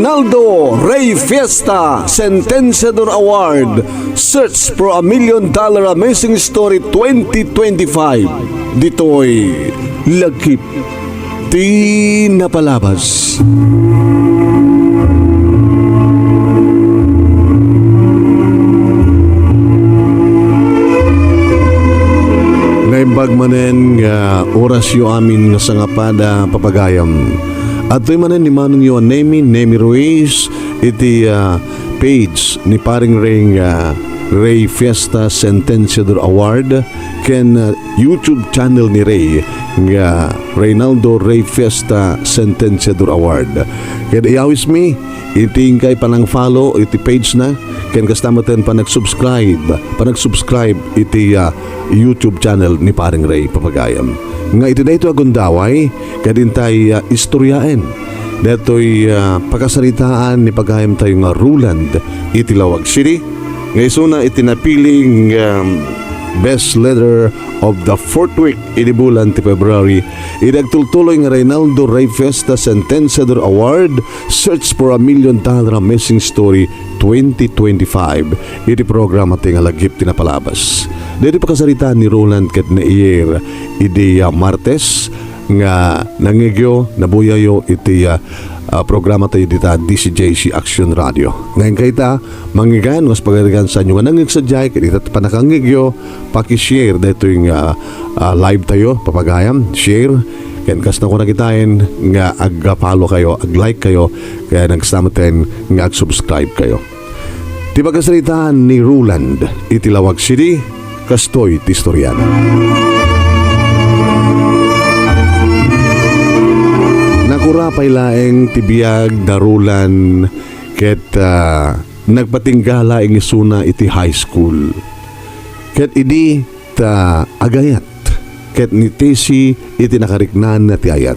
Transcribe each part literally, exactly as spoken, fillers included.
Aldo Rey Fiesta Sentenciador Award, Search for a Million Dollar Amazing Story twenty twenty-five. Ditoy Lagip ti Napalabas. Naimbag manen nga orasyo amin nga sangapada, papagayam. Adtoy manen ni manongyo a Nemi, Nemi Ruiz, iti, ah, page ni Paring Rey nga Rey Fiesta Sentenciador Award ken, ah, YouTube channel ni Rey nga Reynaldo Rey Fiesta Sentenciador Award. Ket iyawismi iti inkay panang-follow iti page na, ken kasta met panag-subscribe, panag-subscribe iti, ah, YouTube channel ni Paring Rey, papagayam. Nga iti daytoy a gundaway, ket intay, ah, istoryaen daytoy, ah, pakasaritaan ni pagayamtayo nga Roland iti Laoag City, nga isuna iti napiling, um, best letter of the fourth week idi bulan ti February, idi agtultuloy nga Reynaldo Rey Fiesta Sentenciador Award, Search for a Million Dollar Amazing Story twenty twenty-five, iti programa ti nga Lagip ti Napalabas. Daytoy pakasaritaan ni Roland ket naiyer idi, ah, Martes, nga nangngegyo, nabuyayo iti, ah, ah, programa tayo dita D C J C Action Radio. Ngayon kayta, mangngeg no kas pagarigan sa inyo nga nangngeg sadiay, ket ita pannakangngegyo, paki-share daytoy nga, ah, live tayo, papagayam, share, ken kas nakuna kitaen nga ag-follow kayo, ag-like kayo, kaya nagsamten nga ag-subscribe kayo. Ti pakasaritaan ni Roland iti Laoag City, kastoy ti istoriana. Nakurapay laeng ti biag da Roland ket, ah, nagpatingga laeng isuna iti high school. Ket idi ta agayat ket ni Tessie iti nakariknaan ti ayat.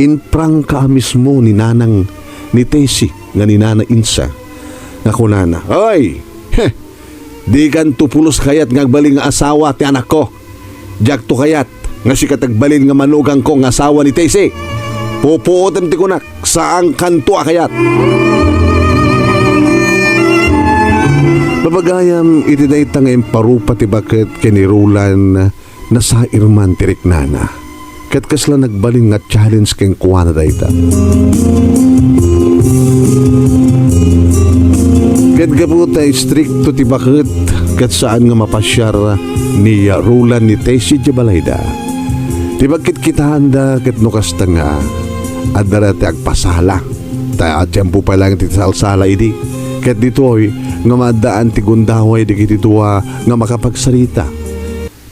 Imprangka a mismo ni nanang ni Tessie nga ni Nana Insa nga kunana, "Oy! Heh! Dikanto pulos kayat nga agbalin nga asawa ti anakko. Diakto kayat nga sika ti agbalin nga manugangko nga asawa ni Tessie. Pupuotem ti kunak, saankanto a kayat." Papagayam iti dayta nga imparupa ti baket ken ni Roland, nasair man ti riknana. Ket kasla nagbalin nga challenge kenkuana dayta. Ket gapu ta istrikto ti baket, ket saan nga mapasiar ni Roland ni Tessie idiay balayda. Ti pagkitkitaanda ket no kasta nga adda ti agpasala. Ta tiempo pay laeng ti salsala idi. Ket ditoy nga maaddaan ti gundaway dagiti dua nga makapagsarita.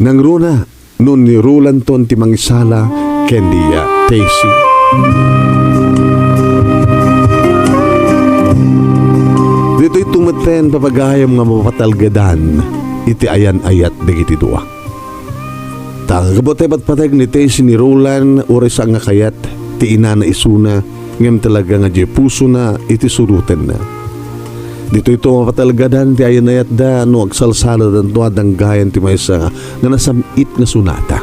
Nangruna no ni Rolandton ti mangisala ken ni, ah, Tessie. Ditoy tumeten papagayam nga mapatalgedan iti ayan-ayat dagiti dua. Ta gapu ta ipatpateg ni Tessie ni Roland, uray saan nga kayat ti inana isuna, ngem talaga nga diay pusona iti surotenna. Ditoyto mapatalgedan ti ayan-ayatda no agsalsaladanto a danggayan ti maysa nga nasam-it nga sonata.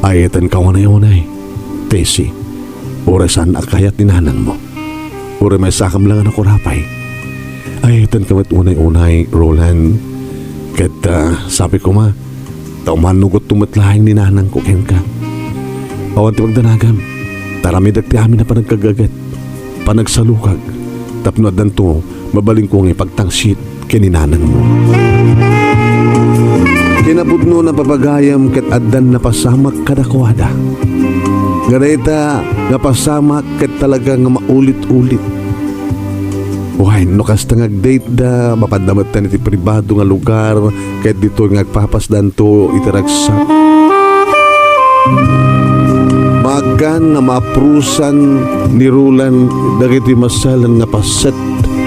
Ayatenka unay-unay, Tessie, uray saan a kayat ni nanangmo. Uray maysakam la nga nakurapay. Ayatenka met unay-unay, Roland. Ket, ah, sabi koma, ta umannogotto met laeng ni nanangko kenka. Awan ti pagdanagam, ta aramidek ti amin a panagkagaget, panagsalukag, tapno addanto, mabalinko nga ipagtangsit ken ni nanangmo. Kinapudno na papagayam ket addan napasamak kadakuada. Nga dayta nga pasamak ket talaga nga maulit-ulit. Wen, no kasta nga agdateda, mapanna metten iti pribado nga lugar, ket ditoy nga agpapasdanto iti ragsak. Maagkan nga maaprusan ni Roland dagiti maselen nga paset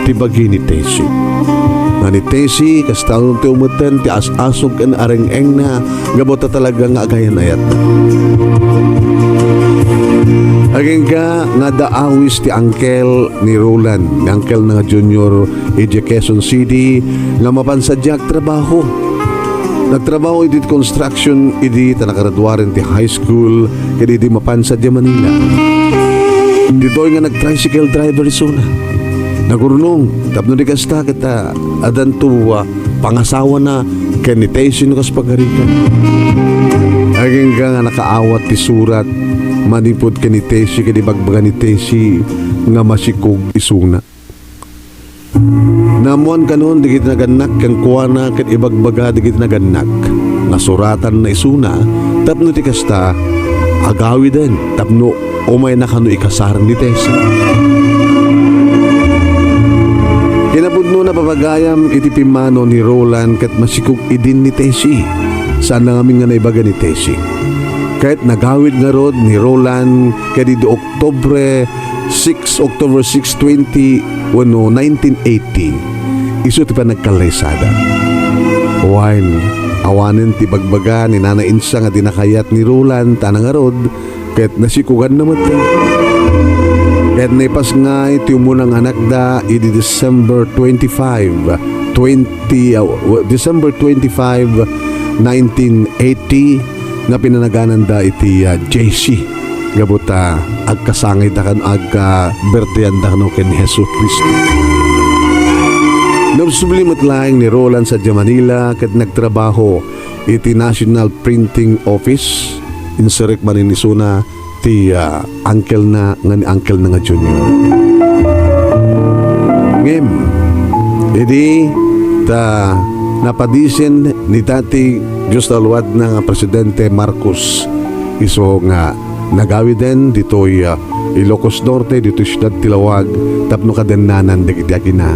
ti bagi ni Tessie. Nga ni Tessie, kasta ti umetten ti as-asog ken areng-engna, gapu ta talaga nga agayan-ayatna. Agingga nga adda awis ti angkel ni Roland, ni angkelna nga Junior, idiay Quezon City, nga mapan sadiay agtrabaho. Nagtrabaho iti construction idi ta nakagraduaren ti high school, ket idi mapan sadiay Manila. Ditoy nga nag-tricycle driver isuna. Nagurnong, tapno di kasta ket, ah, addanto, ah, pangasawana ken ni Tessie no kas pagarigan. Agingga nga nakaawat ti surat manipud ken ni Tessie ken ibagbaga ni Tessie nga masikog isuna. Naammoan kanon dagiti nagannak kenkuana ket ibagbaga dagiti nagannak nga suratanna isuna tapno ti kasta, agawiden tapno umayna kano ikasar ni Tessie. Kinapudnona, papagayam, iti pimmanaw ni Roland ket masikog idin ni Tessie. Saan ngamin nga naibaga ni Tessie. Ket nagawid ngarud ni Roland ket idi Oktubre six, October six, twenty, wenno nineteen eighty, isu ti panagkallaysada. Wen, awanen ti bagbaga ni Nana Insa nga di nakayat ni Roland ta nangarud, ket nasikoganna met. Ket naipasngay ti umuna nga anakda idi December twenty-five, twenty, ah, December twenty-five, nineteen eighty, nga pinanagananda iti, ah, J C. Gapu ta agkasangayda ken agkaberdeanda kano ken ni Jesu-Cristo. Nagsubli met laeng ni Roland sadiay Manila ket nagtrabaho iti National Printing Office. Inserrek manen isuna ti, ah, uncle-na nga ni uncle-na nga Junior. Ngem, idi ta napadisen ni dati Dios ta luadna nga Presidente Marcos, isu nga nagawiden ditoy, ah, Ilocos Norte, ditoy siudad ti Laoag, tapno kadennanan dagiti agina.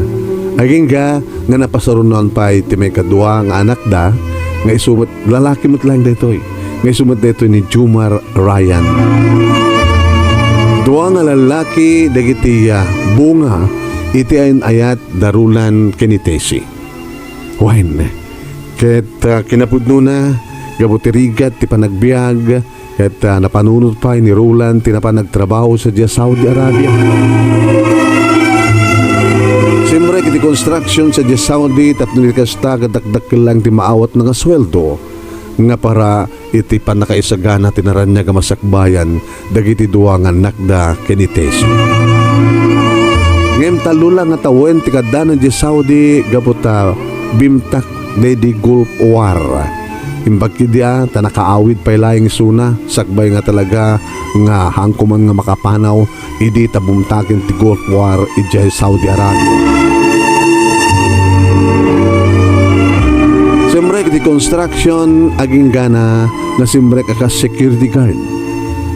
Agingga nga napasarunoan pay ti maikadua nga anakda, nga isu met, lalaki met laeng daytoy, nga isu met daytoy ni Jomar Ryan. Dua nga lalaki dagiti, ah, bunga iti ayan-ayat da Roland ken ni Tessie. Wen, ket, ah, kinapudnona, gapu ti rigat ti panagbiag, ket, ah, napanunot pay ni Roland ti napan nagtrabaho sadiay Saudi Arabia. Simrek iti construction sadiay Saudi tapno di kasta, ket dakdakkel laeng ti maawatna nga sueldo nga para iti pannakaisagana ti naraniag a masakbayan dagiti dua nga annakda ken ni Tessie. Ngem tallo la nga tawen ti kaaddanan idiay Saudi gapu ta bimtak daydi Gulf War. Imbag ketdin ta nakaawid pay laeng isuna, sakbay nga talaga nga haanko man nga makapanaw idi ta bumtaken ti Gulf War idiay Saudi Arabia. Simrek iti construction, agingga nasimrek a kas security guard.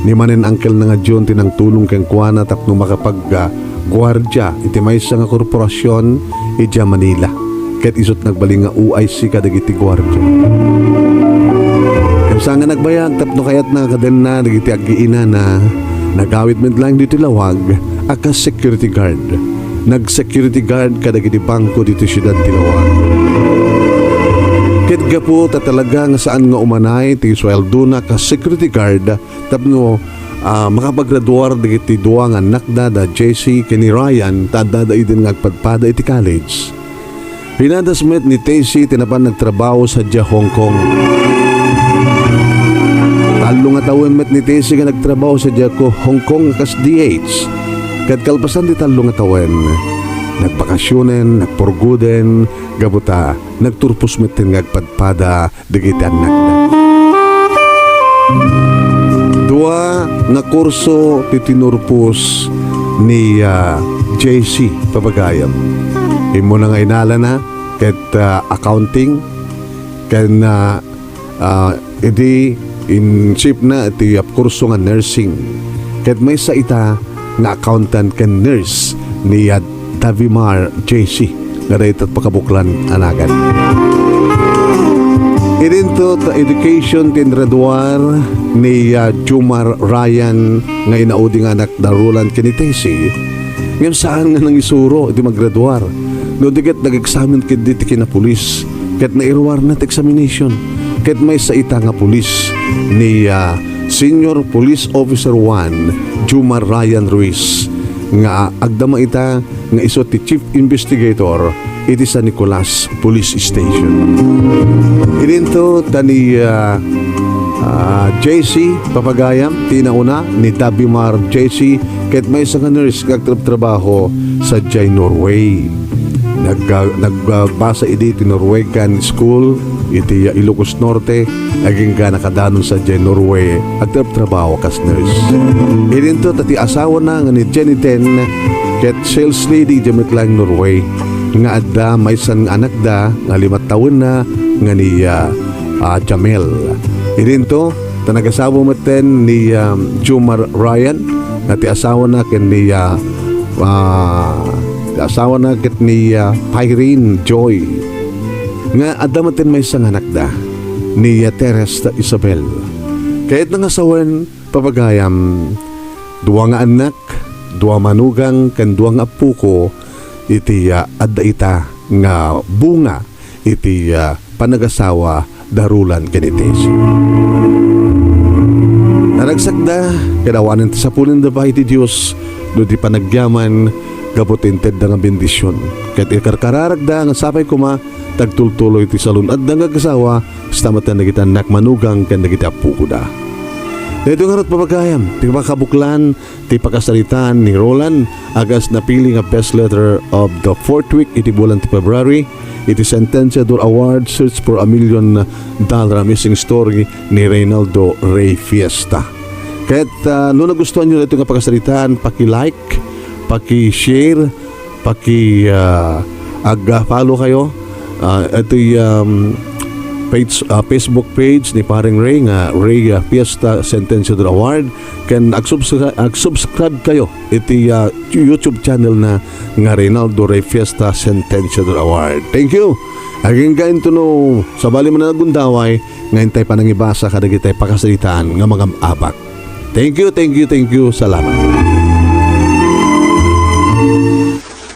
Ni manen uncle-na nga John ti nangtulong kenkuana tapno makapag, ah, guardia iti maysa nga korporasion idiay Manila. Ket isut' nagbalin nga O I C kadagiti guardia. Ket saan nga nagbayag tapno kayatna nga kadenna dagiti aggiinana, nagawid met laeng ditoy Laoag a kas security guard. Nag-security guard kadagiti bangko ditoy siudad ti Laoag. Ket gapu ta talaga nga saan nga umanay ti sueldona kas security guard, tapno, ah, makapagraduar dagiti dua nga annakda, da Jessie ken ni Ryan, ta addada idin nga agpadpada iti college. Pinadas met ni Tessie ti napan nagtrabaho sadiay Hong Kong. Tallo nga tawen met ni Tessie nga nagtrabaho sadiay ko-, Hong Kong a kas D H. Ket kalpasan ti tallo nga tawen, nagbakasionen, nagpurgoden, gapu ta nagturpos metten nga agpadpada dagiti annakda. Dua nga kurso ti tinurpos ni, ah, Jessie, papagayam. Immuna nga inalana ket, ah, accounting ken, ah, ah, idi in-shiftna iti kurso nga nursing. Ket maysa ita nga accountant ken nurse ni, ah, Davimar Jessie nga dayta ti pakabuklan a nagan. Idinto ta education ti inraduar ni, ah, Jomar Ryan nga inaudi nga anak da Roland ken ni Tessie. Ngem saan nga nangisuro iti magraduar. No di ket nag-examen ketdi ti kinapulis ket nairuarna ti examination. Ket maysa ita nga pulis ni, ah, Senior Police Officer one, Jomar Ryan Ruiz, nga agdama ita nga isu ti Chief Investigator iti San Nicolas Police Station. Idinto ta ni, ah, Ah, J C, papagayam, ti nauna ni Dabimar J C, ket maysa nga nurse nga agtrabtrabaho sadiay Norway. Nagga-, nagbasa idi ti Norwegian School iti Ilocos Norte, agingga nakadanon sadiay Norway, agtrabtrabaho kas nurse. Idinto ta ti asawana nga ni Jenny Ten, ket sales lady idiay met laeng Norway, nga adda maysan nga anakda nga lima tawenna nga ni, ah, ah, Jamel. Idinto, ta nagasawa metten ni, ah, Jomar Ryan, nga ti asawana ken ni, ah, ah, ti asawana ket ni, ah, Irene Joy. Nga adda metten maysa nga anakda, ni, ah, Teres Isabel. Kayatna nga sawen, papagayam, dua nga annak, dua manugang, ken dua nga appoko, iti, ah, adda ita nga bunga iti, ah, panagasawa da Roland ken ni Tessie. Naragsakda, ket awanen ti sapulenda babaen iti Dios, no di panagyaman, gapu ti intedda nga bendision. Ket ikarkararagda nga sapay koma, tagtultuloy ti salun-adda nga agasawa, kasta met dagiti annak manugang ken dagiti appokoda. Daytoy ngarud, papagayam, ti makabuklan ti pakasaritaan ni Roland a kas napili nga best letter of the fourth week iti bulan ti February iti Sentenciador Award, Search for a Million Dollar Missing Story ni Reynaldo Rey Fiesta. Ket, ah, no nagustuhan nyo daytoy nga pakasaritaan, paki-like, paki-share, paki, ah, ag-follow kayo, ah, itoy, um, page, ah, Facebook page ni Pareng Rey nga Rey, ah, Fiesta Sentenciador Award. Ken agsubscri-, agsubscribe kayo iti, ah, YouTube channel na nga Reynaldo Rey Fiesta Sentenciador Award. Thank you. Agingga intono, sabali man a nagundaway, nga intay panangibasa kadagiti pakasaritaan nga mangab-abak. Thank you, thank you, thank you. Salamat.